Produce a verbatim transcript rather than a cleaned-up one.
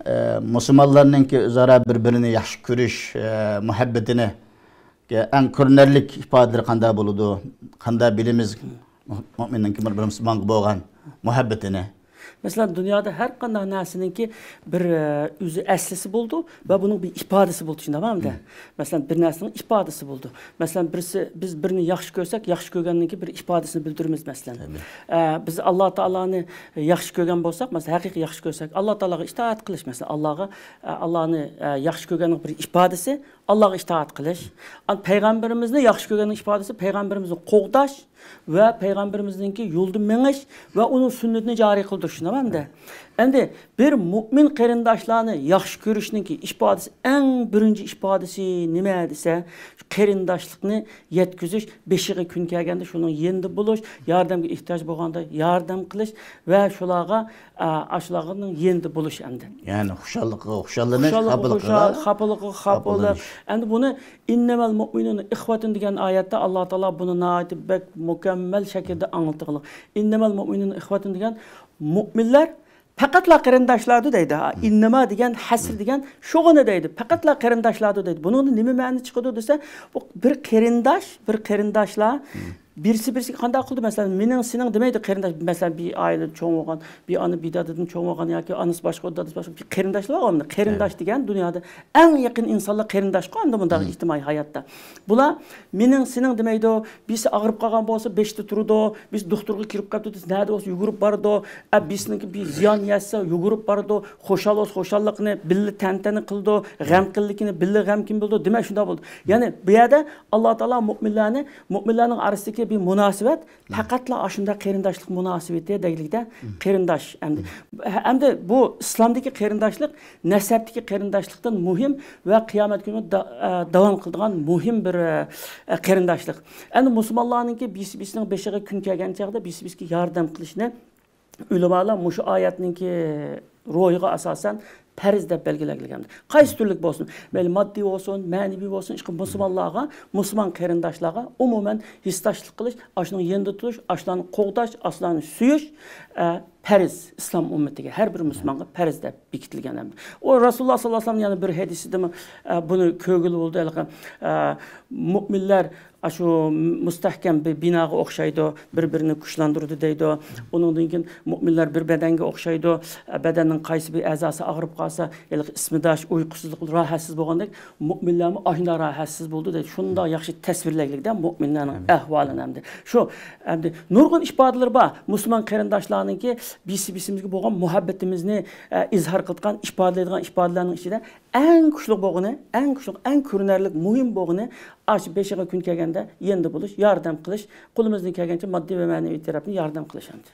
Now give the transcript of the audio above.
ئە، مۇسۇلمانلارنىڭكى ئۆزئارا بىر-بىرىنى ياخشى كۆرۈش، ئە، مۇھەببىتىنى ئەڭ كۆرۈنەرلىك ئىپادىلىرى قانداق بولىدۇ؟ قانداق بىلىمىز مۇ-، مۇئمىننىڭكى بىر، بىر مۇسۇلمانغا بولغان مۇھەببىتىنى؟ مەسىلەن، دۇنيادا ھەر قانداق نەرسىنىڭكى بىر، ئە، ئۆزى ئەسلىسى بولىدۇ ۋە بۇنىڭ بىر ئىپادىسى بولىدۇ، شۇنداقمۇ ئەمدى؟ مم. مەسىلەن، بىر نەرسىنىڭ ئىپادىسى بولىدۇ. مەسىلەن، بىرسى، بىز بىرنى ياخشى كۆرسەك، ياخشى كۆرگەننىڭكى بىر ئىپادىسىنى بىلدۈرىمىز، مەسىلەن. تەبىئىي. ئە، بىز ئاللا تائالانى ياخشى كۆرگەن بولساق، مەسىلەن، ھەقىقىي ياخشى كۆرسەك، ئاللا تائالاغا ئىتائەت قىلىش، مەسىلەن، ئاللاغا، ئە، ئاللانى، ئە، ياخشى كۆرگەننىڭ بىر ئىپادىسى، ئاللاغا ئىتائەت قىلىش. ئان-، پەيغەمبىرىمىزنى ياخشى كۆرگەننىڭ ئىپادىسى، پەيغەمبىرىمىزنى قوغداش ۋە پەيغەمبىرىمىزنىڭكى يولىدا مېڭىش ۋە ئۇنىڭ سۈننىتىنى جارى قىلدۇرۇش، شۇنداقمۇ ئەمدى؟ ئەمدى بىر مۇئمىن قېرىنداشلارنى ياخشى كۆرۈشنىڭكى ئىپادىسى، ئەڭ بىرىنچى ئىپادىسى نېمە دېسە، قېرىنداشلىقنى يەتكۈزۈش، بېشىغا كۈن كەلگەندە شۇنىڭ يېنىدا بولۇش، ياردەمگە ئېھتىياج بولغاندا ياردەم قىلىش ۋە شۇلارغا، ئا، ئاشۇلارنىڭ يېنىدا بولۇش ئەمدى. يەنى خۇشاللىقىغا خۇشاللىنىش، خۇشاللىقىغا خاپىلىقىغا خۇشال، خاپىلىقىغا خاپىلىق. خاپىلىنىش. ئەمدى بۇنى «ئىننەمەل مۇئمىنۇنە ئىخۋەتۇن» دېگەن ئايەتتە ئاللا تائالا بۇنى ناھايىتى بەك مۇكەممەل شەكىلدە ئاڭلىتىۋالغان. «ئىننەمەل مۇئمىنۇنە ئىخۋەتۇن» دېگەن مۇئمىنلار پەقەتلا قېرىنداشلاردۇر دەيدۇ. ھا، ئىننىما دېگەن، ھەسر دېگەن شۇغىنە دەيدۇ. پەقەتلا قېرىنداشلاردۇر دەيدۇ. بۇنىڭدىن نېمە مەنە چىقىدۇ دېسە، بۇ بىر قېرىنداش، بىر قېرىنداشلار بىرسى بىرسىگە قانداق قىلىدۇ؟ مەسىلەن، مېنىڭ سېنىڭ دېمەيدۇ قېرىنداش. مەسىلەن، بىر ئائىلىدە چوڭ بولغان، بىر ئانا بىر دادىدىن چوڭ بولغان ياكى ئانىسى باشقا، دادىسى باشقا، بىر قېرىنداشلار بار ئەمدى. قېرىنداش دېگەن دۇنيادا ئەڭ يېقىن ئىنسانلار قېرىنداشقۇ ئەمدى مۇنداق ئىجتىمائىي ھاياتتا. بۇلار مېنىڭ سېنىڭ دېمەيدۇ، بىرسى ئاغرىپ قالغان بولسا بېشىدا تۇرىدۇ، بىرسى دوختۇرغا كىرىپ قاپتۇ دېسە، نەدە بولسا يۈگۈرۈپ بارىدۇ. ئە، بىرسىنىڭكى بىر زىيان يەتسە يۈگۈرۈپ بارىدۇ، خۇشال بولسا خۇشاللىقىنى بىللە تەنتەنە قىلىدۇ، غەمكىنلىكىنى بىللە غەمكىن بولىدۇ. دېمەك، شۇنداق بولىدۇ. يەنى بۇ يەردە ئاللا تائالا مۇئمىنلارنى، مۇئمىنلارنىڭ ئارىسىدىكى بىر مۇناسىۋەت پەقەتلا ئاشۇنداق قېرىنداشلىق مۇناسىۋىتى دەيلىكتە قېرىنداش ئەمدى. ئەمدى بۇ ئىسلامدىكى قېرىنداشلىق نەسەبتىكى قېرىنداشلىقتىن مۇھىم ۋە قىيامەت كۈنى دا-، ئە، داۋام قىلىدىغان مۇھىم بىر، ئە، قېرىنداشلىق. ئەمدى مۇسۇلمانلارنىڭكى بىرسى بىرسىنىڭ بېشىغا كۈن كەلگەن چاغدا بىرسى بىرسىگە ياردەم قىلىشنى ئۆلىمالار مۇشۇ ئايەتنىڭكى روھىغا ئاساسەن پەرز دەپ بەلگىلەنگەن. قايسى تۈرلۈك بولسۇن، مەيلى ماددىي بولسۇن، مەنىۋى بولسۇن، ئىشقىلىپ مۇسۇلمانلارغا، مۇسۇلمان قېرىنداشلارغا ئومۇمەن ھېسداشلىق قىلىش، ئاشۇنىڭ يېنىدا تۇرۇش، ئاشۇلارنى قوغداش، ئاشۇلارنى سۆيۈش، ئە، پەرز، ئىسلام ئۈممىتىگە، ھەر بىر مۇسۇلمانغا پەرز دەپ بېكىتىلگەن ئەمدى. ئۇ رەسۇلۇللا ساللاللاھۇ ئەلەيھى ۋەسەللەم يەنە بىر ھەدىسىدىمۇ، ئە، بۇنى كۆرگىلى بولىدۇ، ھېلىقى، ئە، مۇئمىنلار ئاشۇ مۇستەھكەم بىر بىناغا ئوخشايدۇ، بىر-بىرىنى كۈچلەندۈرىدۇ دەيدۇ. ئۇنىڭدىن كېيىن مۇئمىنلار بىر بەدەنگە ئوخشايدۇ، بەدەننىڭ قايسى بىر ئەزاسى ئاغرىپ قالسا، ھېلىقى ئىسمىداش، ئۇيقۇسىزلىق، راھەتسىز بولغاندەك، مۇئمىنلارمۇ ئاشۇنداق راھەتسىز بولىدۇ دەيدۇ. شۇنداق ياخشى تەسۋىرلەيلىك-دە مۇئمىنلارنىڭ ئەھۋالىنى ئەمدى. شۇ ئەمدى نۇرغۇن ئىپادىلىرى بار. مۇسۇلمان قېرىنداشلارنىڭكى بىرسى بىرسىمىزگە بولغان مۇھەببىتىمىزنى، ئە، ئىزھار قىلىدىغان، ئىپادىلەيدىغان ئىپادىلەرنىڭ ئىچىدە ئەڭ كۈچلۈك بولغىنى، ئەڭ كۈچلۈك، ئەڭ كۆرۈنەرلىك، مۇھىم بولغىنى، ئاشۇ بېشىغا كۈن كەلگەندە يېنىدا بولۇش، ياردەم قىلىش، قولىمىزدىن كەلگەنچە ماددىي ۋە مەنىۋى تەرەپنى ياردەم قىلىش ئەمدى.